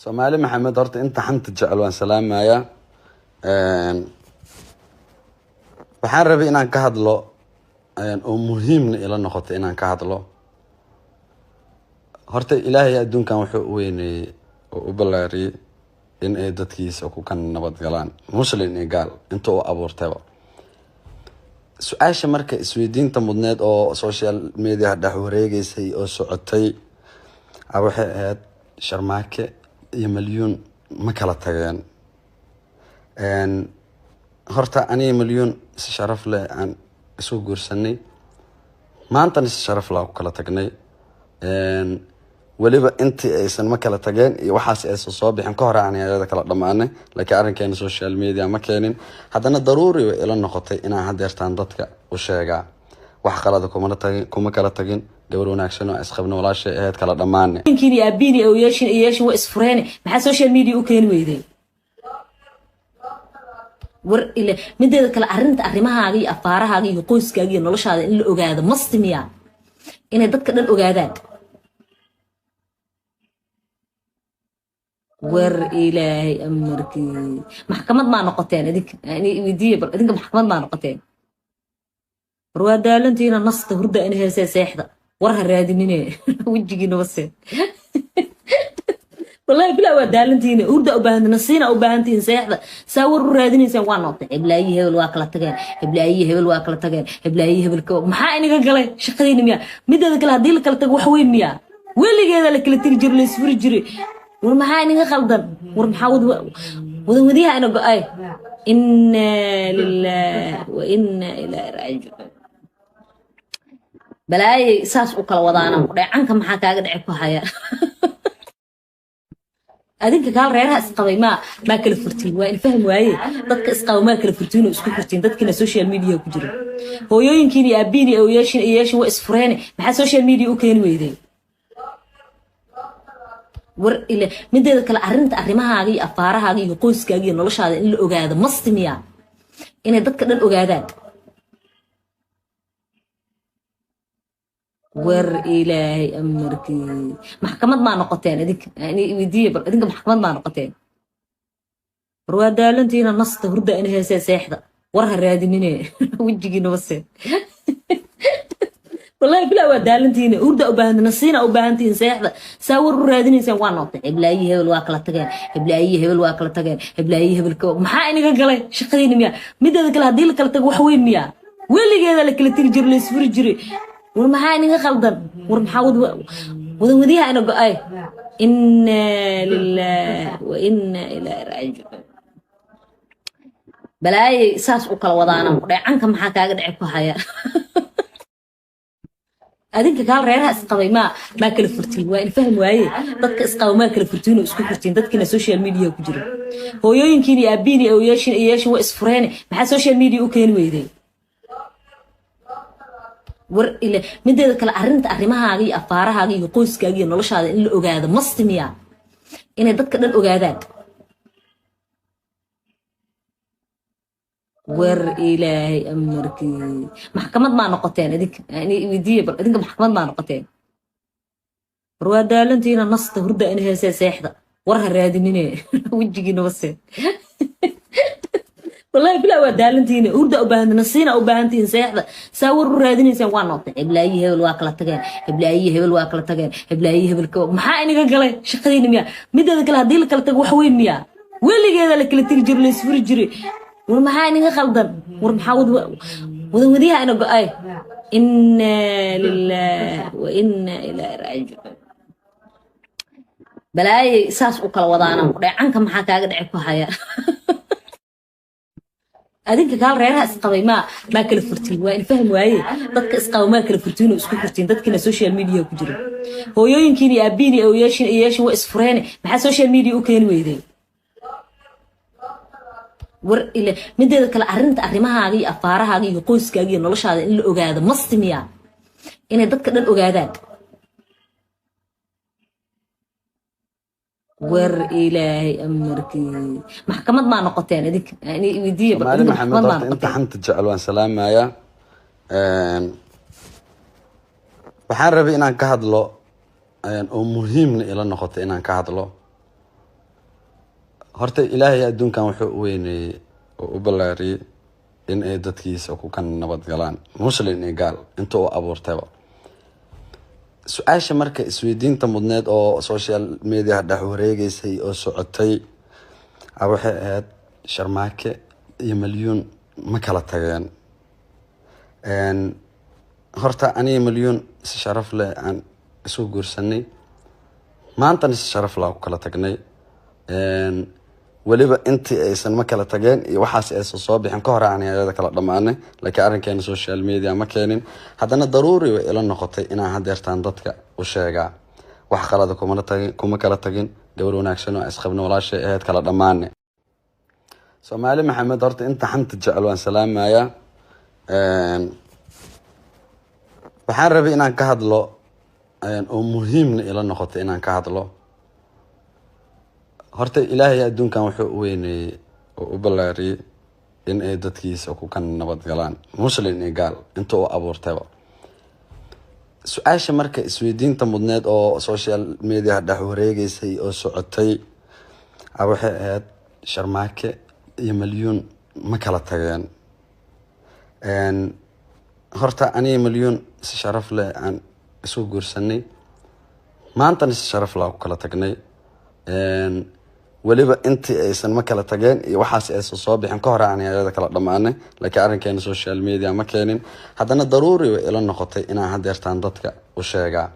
Soomaali Maxamed, horta inta xanta jecel waan salaamayaa. Waxaan rabay inaan ka hadlo oo muhiimna ila noqoto inaan ka hadlo. Horta Ilaahay adduunkan wuxuu u weyneeyey oo u ballaariyey in ay dadkiisa ku kan nabad galaan, muslim iyo gaal inta uu abuurtayba. Su-aasha marka isweydiinta mudneed oo social media dhex wareegeysay oo socotay waxay ahayd: Sharmaake iyo Malyuun ma kala tageen? Horta aniga Malyuun si sharaf leh aan isu guursanay, maantana si sharaf leh ku kala tagnay. Weliba intii aysan ma kala tageen iyo waxaas aysan soo bixin ka hore aan ayada kala dhamaanay, laakiin arrinkeena social media ma keenin. Haddana daruuri way ila noqotay inaan hadeertaan dadka u sheegaa. Wax qalada kumala tagin, kuma kala tagin. Gabar wanaagsan oo isqabna, walaashay ahayd, kala dhammaanay. Ninkiin aabiin iyo awyeeshin iyeeshin waa isfureene, maxaa social media u keeni weyday? War ile mideeda kale, arrinta arrimahaaga iyo afaarahaaga iyo qoyskaaga iyo noloshaada in la ogaado masti miyaa? Inay dadka dhan ogaadaan? War Ilaahay amarkii, maxkamad maa noqoteen idinka? Weydiiye bal, idinka maxkamad maa noqoteen? War waa daalantiina, nasta, hurda ina heesee, seexda, war ha raadinine, wejigiina wase. Wallahi bilaa waa daalantiina, hurda u baahantiin, nasiina u baahantiin, seexda. Saa war u raadinaysaan waa noqotay heblaayi hebel waa kala tageen, heblaayi hebel waa kala tageen, heblaayi hebel ka maxaa inaga galay? Shaqadiina miyaa? Mideeda kale, haddii la kala tago wax weyn miyaa? Weligeeda la kala tegi jiro, la isfuri jiray. War maxaa inaga khaldan? War maxaa wadan wadiyaha ina go-ay? Inna lillahi wa inna ilaahi raajicuun. Balaayay saas u kala wadaana ku dheecanka maxaa kaaga dhici ku haya? Adinka kaal reeraha isqabay maa kala furtiin? Waa in fahmi waaye, dadka isqaba maa kala furtiin oo isku furtiin? Dadkina social media ku jira, hooyooyinkiin iyo aabiin iyo awyeeshin iyeeshin waa isfureene, maxaa social media u keeni weyday? War ile mideeda kale, arrinta arrimahaaga iyo afaarahaaga iyo qoyskaaga iyo noloshaada in la ogaado masti miyaa? Inay dadka dhan ogaadaan? War Ilaahay amarkii, maxkamad maa noqoteen idinka? Weydiiye bal, idinka maxkamad maa noqoteen? War waa daalantiina, nasta, hurda ina heesee, seexda, war ha raadinine, wejigiina wase. Wallahi bilaa waa daalantiina, hurda u baahantiin, nasiina u baahantiin, seexda. Saa war u raadinaysaan waa noqotay heblaayi hebel waa kala tageen, heblaayi hebel waa kala tageen, heblaayi hebel ka maxaa inaga galay? Shaqadiina miyaa? Mideeda kale, haddii la kala tago wax weyn miyaa? Weligeeda la kala tegi jiro, la isfuri jiray. War maxaa inaga khaldan? War maxaa wadan wadiyaha ina go-ay? Inna lillahi wa inna ilaahi raajicuun. Balaayay saas u kala wadaana ku dheecanka maxaa kaaga dhici ku haya? Adinka kaal reeraha isqabay maa kala furtiin? Waa in fahmi waaye, dadka isqaba maa kala furtiin oo isku furtiin? Dadkina social media ku jira, hooyooyinkiin iyo aabiin iyo awyeeshin iyeeshin waa isfureene, maxaa social media u keeni weyday? War ile mideeda kale, arrinta arrimahaaga iyo afaarahaaga iyo qoyskaaga iyo noloshaada in la ogaado masti miyaa? Inay dadka dhan ogaadaan? War Ilaahay amarkii, maxkamad maa noqoteen idinka? Weydiiye bal, idinka maxkamad maa noqoteen? War waa daalantiina, nasta, hurda ina heesee, seexda, war ha raadinine, wejigiina wase. Wallahi bilaa waa daalantiina, hurda u baahantiin, nasiina u baahantiin, seexda. Saa war u raadinaysaan waa noqotay heblaayi hebel waa kala tageen, heblaayi hebel waa kala tageen, heblaayi hebel ka maxaa inaga galay? Shaqadiina miyaa? Mideeda kale, haddii la kala tago wax weyn miyaa? Weligeeda la kala tegi jiro, la isfuri jiray. War maxaa inaga khaldan? War maxaa wadan wadiyaha ina go-ay? Inna lillahi wa inna ilaahi raajicuun. Balaayay saas u kala wadaana ku dheecanka maxaa kaaga dhici ku haya? Adinka kaal reeraha isqabay maa kala furtiin? Waa in fahmi waaye, dadka isqaba maa kala furtiin oo isku furtiin? Dadkina social media ku jira, hooyooyinkiin iyo aabiin iyo awyeeshin iyeeshin waa isfureene, maxaa social media u keeni weyday? War ile mideeda kale, arrinta arrimahaaga iyo afaarahaaga iyo qoyskaaga iyo noloshaada in la ogaado masti miyaa? Inay dadka dhan ogaadaan? War Ilaahay amarkii, maxkamad maa noqoteen idinka? Weydiiye bal, Soomaali idinka Maxamed, maxkamad maa horta inta noqoteen? xanta jecel waan salaamayaa. Waxaan rabay inaan ka hadlo oo muhiimna ila noqotay inaan ka hadlo. Horta Ilaahay adduunkan wuxuu u weyneeyey oo u ballaariyey in ay dadkiisa ku ka nabadgalaan, Muslim iyo gaal inta uu abuurtayba. Su-aasha marka isweydiinta mudneed oo social media dhex wareegeysay oo socotay waxay ahayd, Sharmaake iyo Malyuun ma kala tageen? Horta aniga Malyuun si sharaf leh aan isu guursanay, maantana si sharaf leh ku kala tagnay. Weliba intii aysan ma kala tageen iyo waxaas aysan soo bixin ka hor aan ayada kala dhammaanay, laakiin arrinkeena social media ma keenin. Haddana daruuri way ila noqotay inaan hadeertaan dadka u sheegaa. Wax qalada kumana tagin, kuma kala tagin. Gabar wanaagsan oo isqabna, walaashay ahayd, kala dhammaane. Soomaali Maxamed, horta inta xanta jecel waan salaamayaa. Waxaan rabay inaan ka hadlo oo muhiimna ila noqotay inaan ka hadlo. Horta Ilaahay adduunkan wuxuu u weyneeyey oo u ballaariyey in ay dadkiisa ku ka nabadgalaan, Muslim iyo gaal inta uu abuurtayba. Su-aasha marka isweydiinta mudneed oo social media dhex wareegeysay oo socotay waxay ahayd, Sharmaake iyo Malyuun ma kala tageen? Horta aniga Malyuun si sharaf leh aan isu guursanay, maantana si sharaf leh ku kala tagnay. Weliba intii aysan ma kala tageen iyo waxaas aysan soo bixin ka hor aan ayada kala dhammaanay, laakiin arrinkeena social media ma keenin. Haddana daruuri way ila noqotay inaan hadeertaan dadka u sheegaa.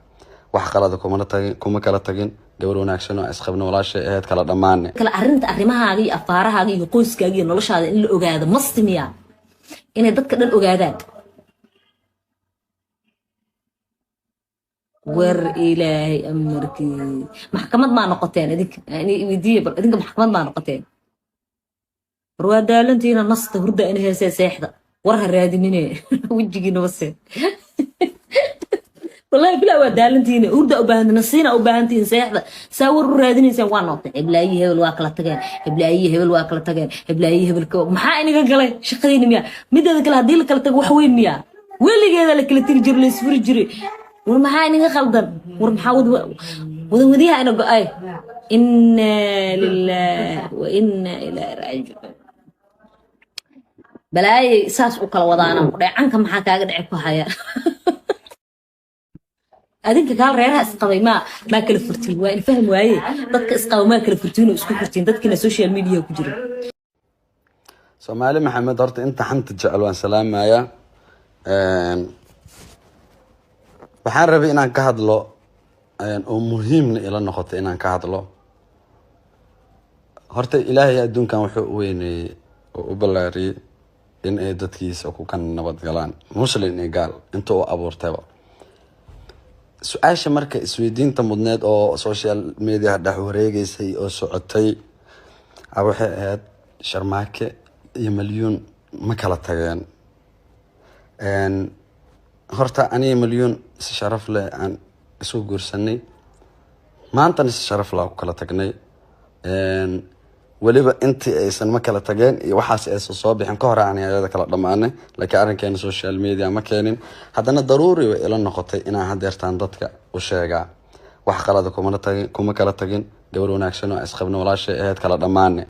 Wax qalada kumana tagin, kuma kala tagin. Gabar wanaagsan oo isqabna, walaashay ahayd, kala dhammaane. Kale arrinta arrimahaaga iyo afaarahaaga iyo qoyskaaga iyo noloshaada in la ogaado masti miyaa, inay dadka dhan ogaadaan? War Ilaahay amarkii, maxkamad maa noqoteen idinka? Weydiiye bal, idinka maxkamad maa noqoteen? War waa daalantiina, nasta, hurda ina heesee, seexda, war ha raadinine wejigiina wase. Wallahi bilaa waa daalantiina, hurda u baahantiin, nasiina u baahantiin, seexda. Saa war u raadinaysaan waa noqotay heblaayi hebel waa kala tageen, heblaayi hebel waa kala tageen, heblaayi hebel maxaa inaga galay? Shaqadiina miyaa? Mideeda kale, haddii la kala tago wax weyn miyaa? Weligeeda la kala tegi jiro, la isfuri jiray. War maxaa inaga khaldan? War maxaa wadan wadiyaha ina go-ay? Inna lillahi wa inna ilaahi raajicuun. Balaayay saas u kala wadaana ku dheecanka maxaa kaaga dhici ku haya adinka kaal reeraha isqabay maa kala furtiin? Waa in fahmi waaye, dadka isqaba maa kala furtiin oo isku furtiin dadkina social media ku jira? Soomaali Maxamed, horta inta xanta jecel waan salaamayaa. Waxaan rabay inaan ka hadlo oo muhiimna ila noqotay inaan ka hadlo. Horta Ilaahay adduunkan wuxuu u weyneeyey oo u ballaariyey in ay dadkiisa ku ka nabadgalaan, Muslim iyo gaal inta uu abuurtayba. Su-aasha marka isweydiinta mudneed oo social media dhex wareegeysay oo socotay waxay ahayd, Sharmaake iyo Malyuun ma kala tageen? Horta aniga Malyuun si sharaf leh aan isu guursanay, maantana si sharaf leh ku kala tagnay. Weliba intii aysan ma kala tageen iyo waxaas aysan soo bixin ka hor aan ayada kala dhammaanay, laakiin arrinkeena social media ma keenin. Haddana daruuri way ila noqotay inaan hadeertaan dadka u sheegaa. Wax qalada kumana tagin, kuma kala tagin. Gabar wanaagsan oo isqabna, walaashay ahayd, kala dhammaane.